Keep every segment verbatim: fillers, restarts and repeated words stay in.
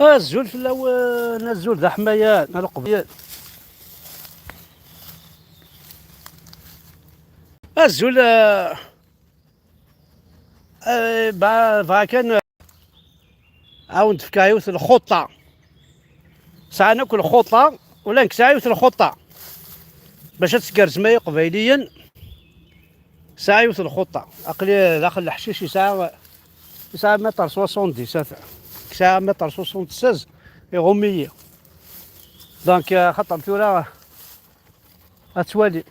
Azul fell-awen, azul d aḥmayan, a Leqbayel. Azul, eh, eh, ba-, bɣa kan, eh, ad wen-d-fkeɣ yiwet n lxuṭṭa. Sɛan akk lxuṭṭa, ula nekk sɛiɣ yiwet n lxuṭṭa. Bac ad tgerrzem ay Iqbayliyen, sɛiɣ yiwet n lxuṭṭa. Aql-i daxel leḥcic, yesɛa, yesɛa mètre soixante-dix, ata. Yesɛa mètre soixante-seize, iɣumm-iyi. Donc, eh, xaṭer tura, ad twali.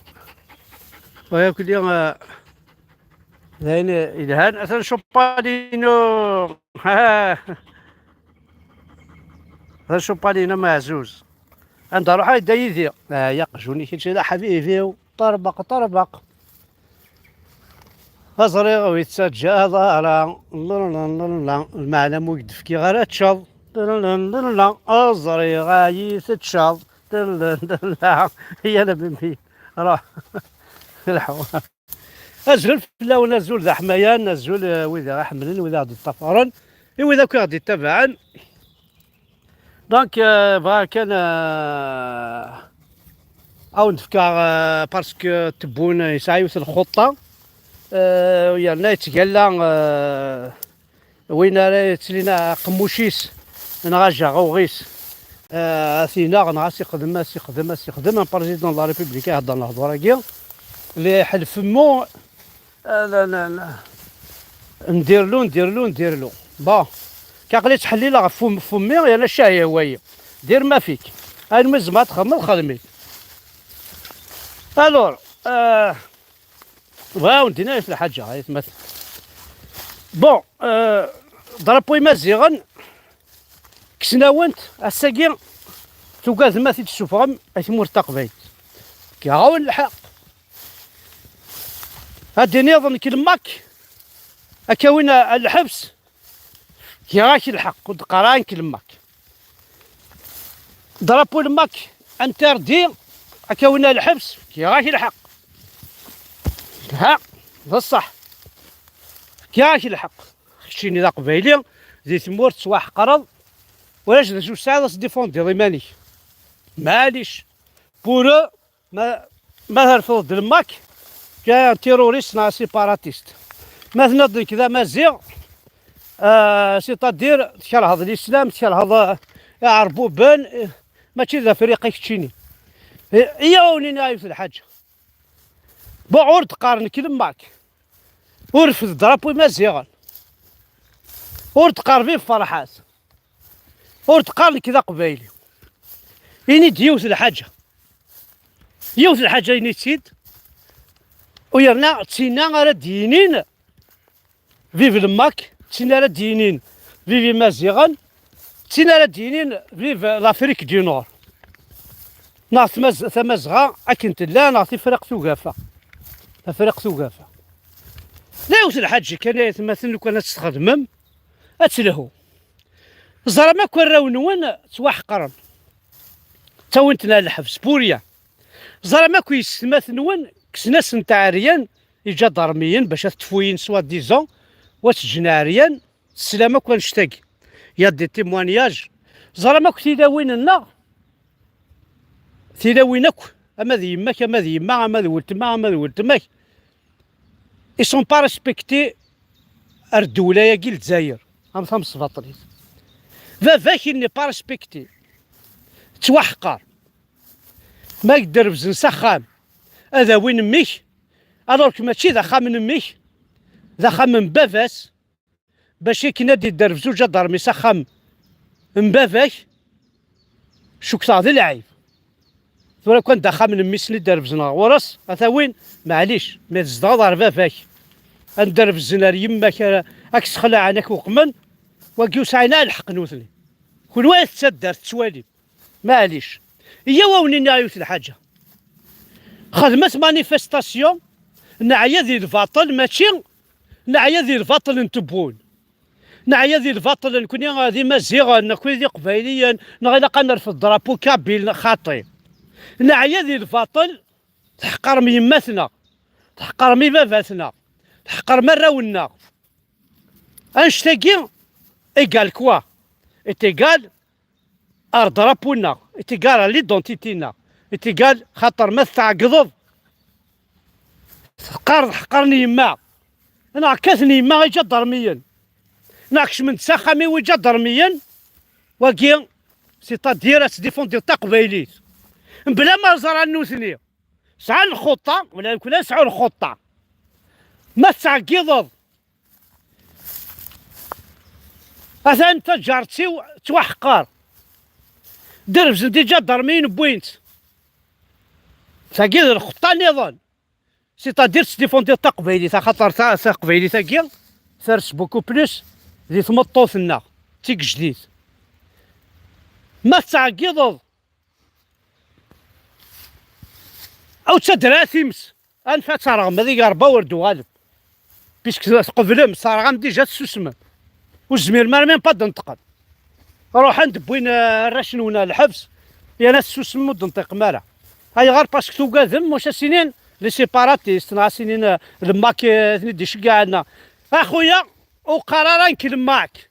Wa yakk-, eh, d ayen yelhan. Atan Chopalino. Atan Chopalino meɛzuz. Anda ruḥ ay dda yid-i. Ah, ya qjuni kečč d aḥbib-iw. Ṭerbeq, ṭerbeq. Aẓriɣ ur yettaǧǧa ara. Lmeɛna mu k-d-fkiɣ ara teččeḍ. Aẓriɣ ay teččeḍ. Yal amimi. Ruḥ. Lḥu. Azul fell-awen, azul d aḥmayan, azul, eh, wid i ɣ-iḥemmlen, wid i ɣ-d-iṭṭafaren, i wid akk i ɣ-d-ittabaɛen. Donc, eh, bɣiɣ kan, eh, ad wen-d-fkeɣ, eh, parce que Tebboune yesɛa yiwet n lxuṭṭa, eh, yerna yettgalla, eh, win ara yettlin aqemmuc-is neɣ ajaɣuɣ-is, eh, ad t-ineɣ neɣ ad s-ixdem, ad s-ixdem, ad s-ixdem. Un président de la République ihedder lehdur-agi, les ḥelfemmu, eh, la, la, la. Ndirlu, ndirlu, ndirlu. Bon, aql-i ttḥellileɣ ɣef fum-, fummi, yerna ccah yehwa-yi. Dir ma fik. Ayen mi tzemreḍ ad txedmeḍ, xdem-it. Alors, eh, Bɣiɣ ad wen-d-iniɣ yiwet n lḥaǧa, ay atmaten. Bon, euh, drapeau Imaziɣen, kksen-awen-t, ass-agi tugadem ad t-id-tessufɣem ay tmurt taqbaylit. Fkiɣ-awen lḥeqq. Ad d-tiniḍ nekk lemmak, ad k-awin ɣer lḥebs, fkiɣ-ak lḥeqq, ur d-qqar ara nekk lemmak. Drapeau lemmak interdit, ad k-awin ɣer lḥebs, fkiɣ-ak lḥeqq. Ha, d ṣṣeḥ. Fkiɣ-ak lḥeqq. Keččini d aqbayli, di tmurt tettwaḥeqreḍ, ulac d acu tesɛiḍ ad s-défendiḍ iman-ik. Maɛlic. Pour eux, ma, ma terfeḍ-d lemmak, tu es un terroriste neɣ un séparatiste. Ma tenniḍ-d nekk d amaziɣ, euh, c'est-à-dire tkerheḍ l'islam, tkerheḍ, euh, iɛerbuben, euh, mačči d afriqi keččini. Eh, iyyaw ur nini yiwet lḥaǧa. Bon, ur d-qqar nekk lemmak. Ur rfed drapeau Imaziɣen. Ur d-qqar vive Ferḥat. Ur d-qqar nekk d aqbayli. Ini-d yiwet lḥaǧa. Yiwet lḥaǧa ini-tt-id. U yerna d tinna ara d-yinin vive lemmak, d tinna ara d-yinin vive Imaziɣen, d tinna ara d-yinin vive l'Afrique du Nord. Neɣ tmaz-, Tamazɣa akken tella, neɣ Tifriqt Ugafa. Tafriqt Ugafa. D yiwet lḥaǧa kan ay atmaten, lukan ad tt-txedmem, ad telhu. Ẓram akk arraw-nwen ttwaḥeqren. Ttawin-ten ar lḥebs, pour rien. Ẓram akk yessetma-nwen kksen-asen-t ɛeryan iǧadarmiyen bac ad t-tfuyin soi-disant, u ad t-ǧǧen ɛeryan. Teslam akk annect-agi. Il y a des témoignages. Ẓram akk tilawin-nneɣ, tilawin akk, ama d yemma-k, ama d yemma, ama d weltma, ama d weltma-k. Ils sont pas respectés ar ddewla-agi Lezzayer, am tamesbaṭlit. Baba-k, il n'est pas respecté. Ttwaḥqer. Ma yedderbzen s axxam, ad awin mmi-k, alors que mačči d axxam n mmi-k, d axxam n baba-s. Bac akken ad d-idderbez uǧadarmi s axxam n baba-k, cukkteɣ d lɛib. Tura kan d axxam n mmi-s i d-derbzen ɣer ɣur-s, ad t-awin, maɛlic, ma tzedɣeḍ ɣer baba-k, ad d-derbzen ar yemma-k, ara, ad k-sexlaɛen, ad k-weqmen, wagi ur sɛin ara lḥeqq nutni. Kunwi at taddart tettwalim. Maɛlic. Iyyaw ad wen-iniɣ yiwet lḥaǧa. Xedmet manifestation, neɛya di lbaṭel, mačči neɛya di lbaṭel n Tebboune. Neɛya di lbaṭel, nekni d Imaziɣen, nekni d Iqbayliyen, neɣ ilaq ad nerfed drapeau kabyle, neɣ xaṭi. Neɛya di lbaṭel, tḥeqrem yemma-tneɣ, tḥeqrem ibabat-nneɣ, tḥeqrem arraw-nneɣ. Annect-agi, égal quoi? Est égal ar drapeau-nneɣ, est égal à l'identité-nneɣ, est égal, xaṭer ma tettɛeggeḍeḍ teqqareḍ ḥeqren yemma, neɣ kkaten yemma iǧadarmiyen, neɣ kecmen-d s axxam-iw iǧadarmiyen, wagi, c'est-à-dire ad tdifundiḍ taqbaylit, mebla ma ẓran nutni sɛan lxuṭṭa, wala nekni ad nesɛu lxuṭṭa. Ma tettɛeggiḍeḍ, atan taǧaret-iw tettwaḥqer, derrzen-d iǧadarmiyen wwin-tt. Tagi d lxeṭṭa nniḍen. C'est-à-dire tettdifundiḍ taqbaylit, axaṭer ta-, taqbaylit-agi ters beaucoup plus di tmeṭṭut-nneɣ d tigejdit. Ma tettɛeggiḍeḍ, aw ttadra times, anef ad terɣem, ad iger Rebbi ur d-uɣalem. Puisque tqeblem, terɣam déjà, tessusmem. Ur tezmirem ara même pas d-neṭqem. Ruḥen-d wwin, eh, arrac-nwen ar lḥebs, yerna tessusmem ur d-neṭqem ara. Ayɣer? Parce que tugadem, maca ad s-inin les séparatistes, neɣ ad s-inin, eh, le MAK, eh, ten-id-iceggɛen. A xuya, ur qqar ara nekk le MAK.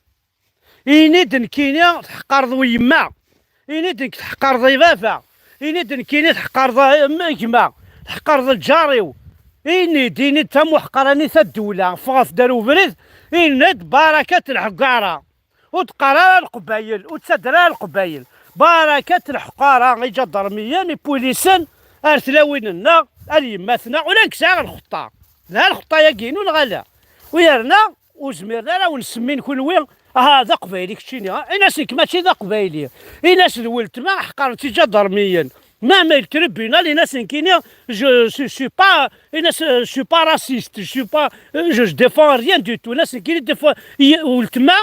Ini-d nekkini tḥeqqreḍ i yemma. Ini-d nekk tḥeqqreḍ i baba. Ini-d nekkini tḥeqqreḍ i gma. Tḥeqqreḍ lǧar-iw. Ini-d, ini-d tamuḥqranit a ddewla. Ffɣet-d ar ubrid. Ini-d barakat lḥeggara. Ur d-qqar ara leqbayel, ur ttader ara leqbayel. Barakat lḥeqqara, iǧadarmiyen, ipulisen, ar tlawin-nneɣ, ar yemma-tneɣ, ula nekk sɛiɣ lxeṭṭa. Lha lxeṭṭa-yagi-inu neɣ ala? U yerna, ur zmiren ara wen-semmin kunwi, aha, d aqbayli keččini, ha? Ini-as nekk mačči d aqbayli. Ini-as d weltma, ḥeqren-tt iǧadarmiyen. Même le tribunal, ini-as nekkini, je, je, je suis pas, ini-as, je suis pas raciste, je suis pas, je, je défends rien du tout. Ini-as nekkini, défends, i-, weltma,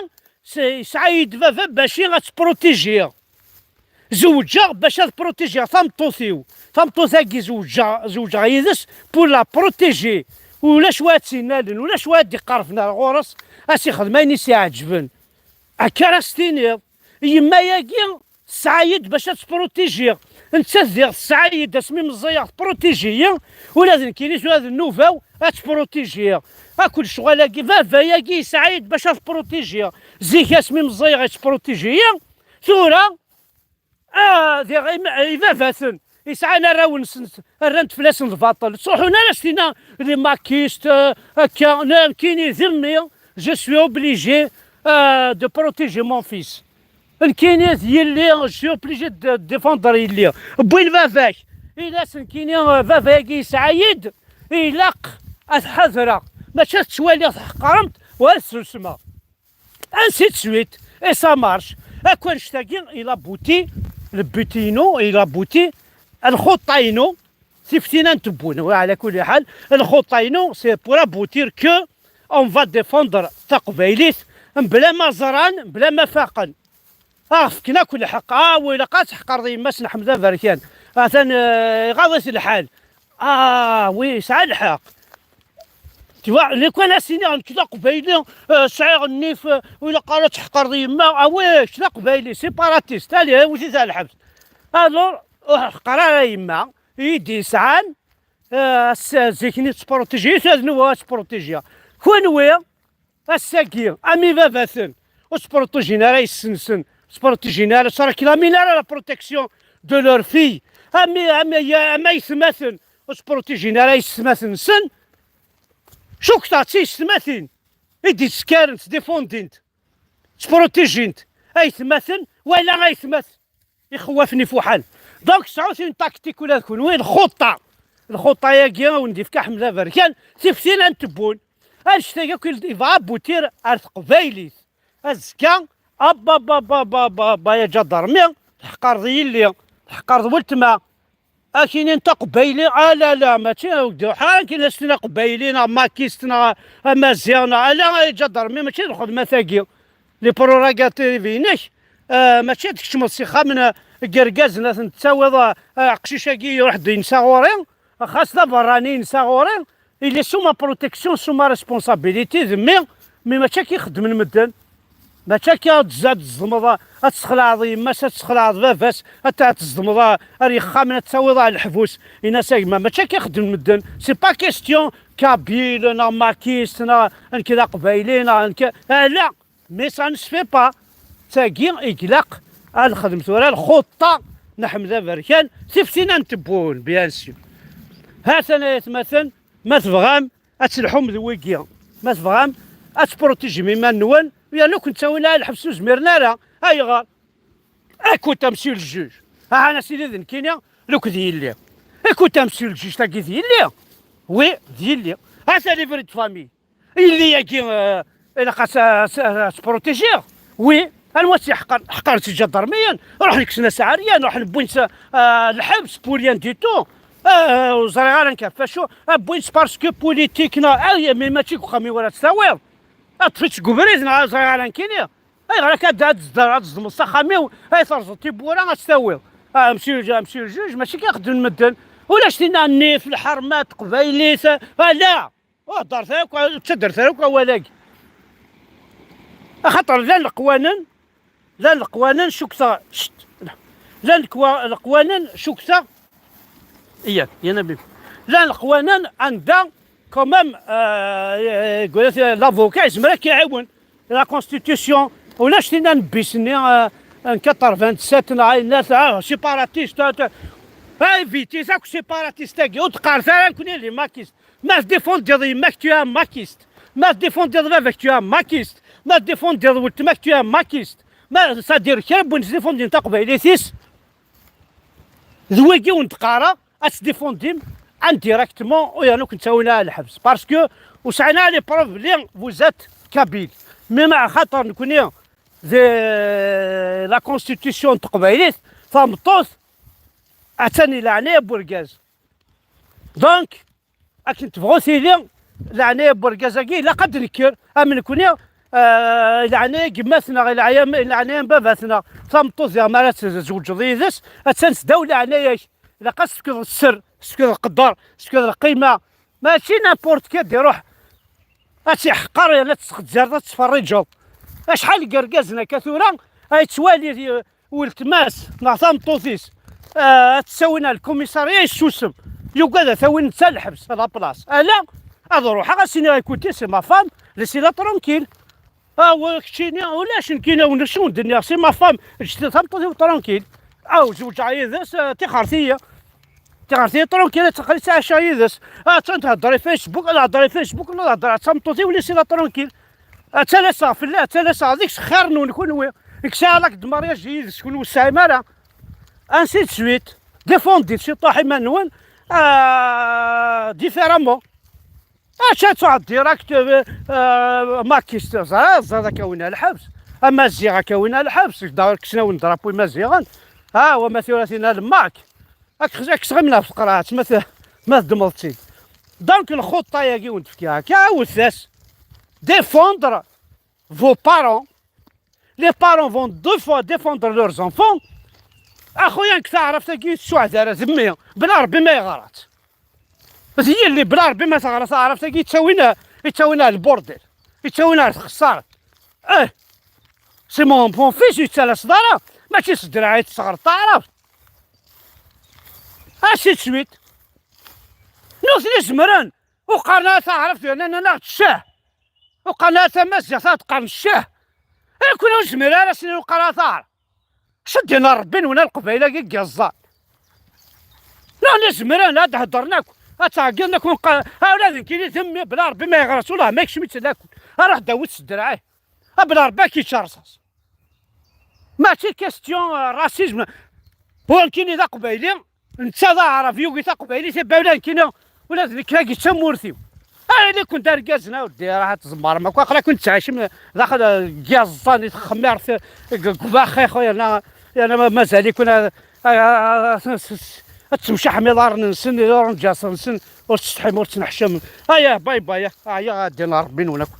s-, yesɛa-yi-d baba baci ad tt-protégiɣ. Zewǧeɣ bac ad protégiɣ tameṭṭut-iw. Tameṭṭut-agi zewǧeɣ, zewǧeɣ yid-s pour la protéger. Ulac wa ad tt-innalen, ulac wa ad d-iqerben ar ɣur-s, ad s-ixdem ayen i s-iɛeǧben. Akka ara s-tiniḍ. Yemma-agi tesɛa-yi-d bac ad tt-protégiɣ. Nettat diɣ tesɛa-yi-d asmi meẓẓiyeɣ tprotéger-iyi. Ula d nekkini tura d nnuba-w ad tt-protégiɣ. Akk lecɣal-agi, baba-agi yesɛa-yi-d bac ad t-protégiɣ. Zik asmi meẓẓiyeɣ yettprotéger-iyi. Tura Ah, diɣ im-, ibabaten yesɛan arraw-nsen, rran-d fell-asen lbaṭel. Ttruḥun ara s-tina les makistes, eh, akka, nekkini d mmi, je suis obligé, euh, de protéger mon fils. Nekkini d yelli, je suis obligé de défendre yelli. Wwin baba-k, ini-as nekkini, eh, baba-agi yesɛa-yi-d, ilaq ad t-ḥadreɣ. Mačči ad t-ttwaliɣ tḥeqqrem-t, u ad t-susmeɣ. Ainsi de suite, et ça marche. Akk annect-agi, il aboutit, le but-inu, il aboutit, lxuṭṭa-inu, tiftina n tewwun, wa ɛla kulli ḥal, lxuṭṭa-inu, c'est pour aboutir que on va défendre taqbaylit, mebla ma ẓran, mebla ma faqen. Ah, fken akk lḥeqq. Ah, wi ilaq ad tḥeqreḍ yemma-s n Ḥmed Aberkan. Atan, eh, iɣaḍ-it lḥal. Ah, wi, yesɛa lḥeqq. Tu vois, lukan ad s-iniɣ nekk d aqbayli, eh, sɛiɣ nnif, eh, ur ilaq ara tḥeqreḍ yemma. Ah oui, kečč d aqbayli, séparatiste, allez, awit-it ar lḥebs. Alors, ur ḥeqqer ara yemma, i yi-d-yesɛan, eh, ass-, zik-nni tettprotégi-t, ad nuba ad ttprotégiɣ. Kunwi, ass-agi, am ibabaten, ur ttprotéjin ara yessensen, ur ttprotéjin ara, ur ttreklamin ara la protection de leur fille. Am i-, am i-, am aytmaten, ur ttprotéjin ara yessetmaten-nsen. Cukkeɣ d tiyessetmatin i d-yettekkaren ttdifundint, ttprotéjint aytmaten wala aytmat ixewwafen ifuḥan. Donc, sɛut une tactique ula d kunwi, lxuṭṭa. Lxuṭṭa-agi, a wen-d-ifka Ḥmed Aberkan, tiftina n tewwun. Annect-agi akk il va aboutir ar teqbaylit. Azekka, abba, abba, abba, abba, abba, ya ǧadarmi, tḥeqqreḍ yelli, tḥeqqreḍ weltma. Akini n taqbayli, ah la la, mačči, ḥakin as-tin aqbayli, neɣ makist, neɣ amaziɣ, neɣ ala, ay ǧadarmi, mačči d lxedma tagi. Les prérogatives-inek, eh, mačči ad tkecmeḍ s ixxamen, eh, n yergazen, ad ten-tawiḍ, eh, eh, aqcic-agi iruḥ-d yensa ɣur-i, xas d aberrani yensa ɣur-i, il est sous ma protection, sous ma responsabilité, d mmi, mais mačči akka i xeddmen medden. Mačči akka ad tz-, ad tẓedmeḍ, ad tesxelɛeḍ yemma-s, ad tesxelɛeḍ baba-s, ad t-, ad tẓedmeḍ, eh, ar yexxamen, ad t-tawiḍ ar leḥbus, ini-as a gma, mačči akka i xeddmen medden. C'est pas question kabyle, neɣ makist, neɣ nekk d aqbayli, neɣ nekk, ala. Mais ça ne se fait pas. Tagi i ilaq ad nexdem tura lxuṭṭa n Ḥmed Aberkan, tiftina n Tebboun, bien sûr. Ha-t-an ay atmaten, ma tebɣam ad telḥum d wigi, ma tebɣam ad tprotijim iman-nwen, yerna ur ken-ttawin ara lḥebs, ur zmiren ara. Ayɣer? Écoute, monsieur le juge. Aha, nasi d nekkini, lukd yelli. Écoute, monsieur le juge, tagi d yelli. Oui, d yelli. Ha-t-an livret de famille. Yelli-agi, euh, ilaq ad s-, ad s-, ad s-protégiɣ. Oui, anwa tt-iḥqer? Ḥqer s iǧadarmiyen, ruḥen kksen-as aɛeryan, ruḥen wwin-tt, euh, lḥebs, pour rien du tout. Euh, ur ẓriɣ ara nekk ɣef wacu. Wwin-tt parce que politique, neɣ, ah, mais mačči deg uxxam-iw ara tt-tawiḍ. Ad ṭṭef-itt deg ubrid, neɣ ur ẓriɣ ara nekkini. Ayɣer akka ad, ad tezder-, ad tzedmeḍ s axxam-iw, ay terẓeḍ tiwwura ad tt-tawiḍ? Ah, monsieur, monsieur le juge, mačči akka i xeddmen medden. Ulac tinna nnif, lḥerma, teqbaylit, ala. Ur heddret ara akk, ur ttaddret ara akk awal-agi. Axaṭer llan leqwanen, llan leqwanen cukteɣ, cct, llan lekwa-, leqwanen cukteɣ, iya, ya nabi. Llan leqwanen anda, quand même, euh, euh, l'avocat yezmer ad k-iɛiwen. La constitution, ulac tinna n bis-nni, euh, n quatre-vingt-sept neɣ ayen, ah, séparatiste, ah, ah, évitez akk séparatiste-agi, ur d-qqaret ara nekkni les maquistes. Ma tdéfendiḍ yemma-k, tu es un maquiste. Ma tdéfendiḍ baba-k, tu es un maquiste. Ma tdéfendiḍ weltma-k, tu es un maquiste. Ma, c'est-à-dire, kra n win yettdéfendin taqbaylit-is, d wigi wen-d-qqareɣ, ad tdéfendim indirectement, u yerna ur ken-ttawin ara lḥebs. Parce que ur sɛin ara les preuves belli vous êtes kabyle. Mais ma axaṭer nekkni, d la constitution n teqbaylit, tameṭṭut, attan i leɛnaya n urgaz. Donc, akken tebɣu tili, leɛnaya n urgaz-agi, ilaq ad d-nekker, am nekkni, euh, leɛnaya n gma-tneɣ, leɛya-, leɛnaya n baba-tneɣ, tameṭṭut diɣ mi ara tzewǧeḍ yid-s, attan sdaw leɛnaya-k, ilaq ad s-tefkeḍ sser, s-tefkeḍ lqedder, s-tefkeḍ lqima, mačči n'importe qui d-iruḥ ad tt-iḥqer yerna ad tt-tesxezzireḍ, ad tt-tferriǧeḍ. Acḥal n yergazen akka tura ay ttwali weltma-s neɣ tameṭṭut-is, ah, ad tt-ttawin ar lkumisarya, yessusem. Yugad ad t-awin netta lḥebs, à la place. Ala, ad ruḥeɣ ad s-iniɣ, écoutez, c'est ma femme, laissez-la tranquille. Ah, wa keččini, ulac nekkini, ulac ur d-nniɣ, c'est ma femme, ǧǧet tameṭṭut-iw tranquille. Aw, zewǧeɣ yid-s, ah, tixert-iyi. Tixert-iyi tranquille, ad teqqel ttɛiceɣ yid-s. Ah, attan thedder i Facebook, ad thedder i Facebook, ad thedder d tameṭṭut-iw, laissez-la tranquille. Ad ttalaseɣ fell-, ad ttalaseɣ deg-s xir-nwen kunwi. Nekk sɛiɣ l'acte de mariage yid-s, kunwi ur tesɛim ara. Ainsi de suite. Défendez-t ciṭuḥ iman-nwen, ah, différemment. Acu ad truḥeḍ direct, euh, euh, maquiste, ẓer-, ẓer ad k-awin ar lḥebs. Amaziɣ ad k-awin ar lḥebs, da-, kksen-awen drapeau imaziɣen. Ah, wama tura tin ar lmark. Ad k-, ad k-sɣimen ɣef tqerɛet, ma t-, ma teddmeḍ-tt-id. Donc, lxuṭṭa-agi wen-d-fkiɣ akka, ɛawdet-as. Défendre vos parents. Les parents vont deux fois défendre leurs enfants. Axuya, nekk taɛrabt-agi ur tessuɛed ara d mmi, bla Rebbi ma yeɣra-tt. D yelli bla Rebbi ma teɣra taɛrabt-agi, yettawin, yettawin ar lburdil, yettawin ar txeṣṣaret. Eh, c'est mon, mon fils, ur yettalas ara, mačči s ddreɛ i tesɣer taɛrabt. Ainsi de suite. Nutni zemren, ur qqaren ara taɛrabt, yerna nnan-aɣ-d ccah. Ur qqaren ara tamaziɣt, ad qqaren ccah. Nekkni ur nezmir ara ad s-nini ur qqar ara taɛrabt. Acu d-yenna Rebbi-nwen a Leqbayel-agi i yeẓẓan? Neɣ nezmer ad d-heddren akk, ad ttɛeggiḍen akk, ur qqar, ah, ula d nekkini d mmi, bla Rebbi ma yeɣra-tt, ula ma yekcem-itt lakul. Aruḥ dawit s ddreɛ-ik. A bla Rebbi ad k-yečč rṣas. Mačči question, euh, racisme. Ur nekkini d aqbayli, netta d aɛrab yugi taqbaylit, iba ula nekkini, ula d nekk agi d tamurt-iw. Ara ili-ken d argazen, a weddi, raḥ ad tẓemmrem akk, aql-aken tettɛicem daxel, eh, deg yiẓẓan, i txemmirt, eh, deg ubaxix, yerna, yerna ma-, mazal-iken ad, ad, ad, ad, ad temcaḥem iḍarren-nsen, iḍarren-nsen, ur tettsetḥim, ur tettneḥcamem. Aya, bye bye, aya, ad d-inin Rebbi-nwen akk.